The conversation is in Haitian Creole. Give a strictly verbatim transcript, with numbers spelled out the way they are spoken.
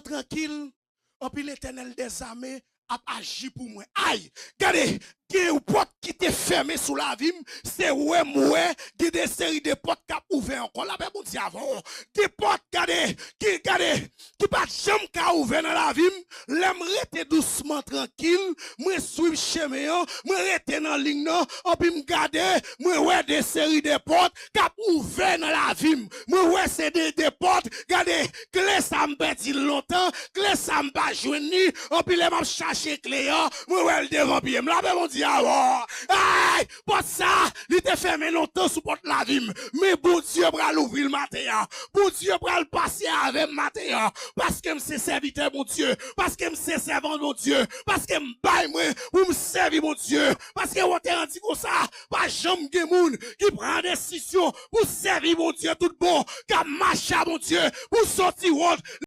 trankil, anpi Letènèl dèzame ap aji pou mwen. Ay, gade, gen yon pòt ki te fèmen sou lavi m, se wè m wè, gen de seri de pòt k ap ouvè ankò. Lapè Bondye avè w. De pòt, gade, ki, gade, ki pa t janm ka ouvè nan lavi m. Lè m rete dousman, trankil, mwen swiv chemen an, mwen rete nan liy nan, anpi m gade, mwen wè de seri de pòt k ap ouvè nan lavi m. Mwen wè se de, de pòt, gade, kle sa m pèdi l lontan, kle sa m pa jwenn li, anpi lè m ap chache kle an, mwen wè l devan pye m. Lapè Bondye avè w. Ay, pòt sa, li te fèmen lontan sou pòt lavi m. Men Bondye pral ouvri l maten an. Bondye pral pase avè m maten an. Paske m se sèvitè Bondye. Paske m se sèvant Bondye. Paske m bay mwen pou m sèvi Bondye. Paske Wòtèran di konsa, pa janm gen moun ki pran desizyon pou sèvi Bondye tout bon, k ap mache a Bondye, pou soti wòt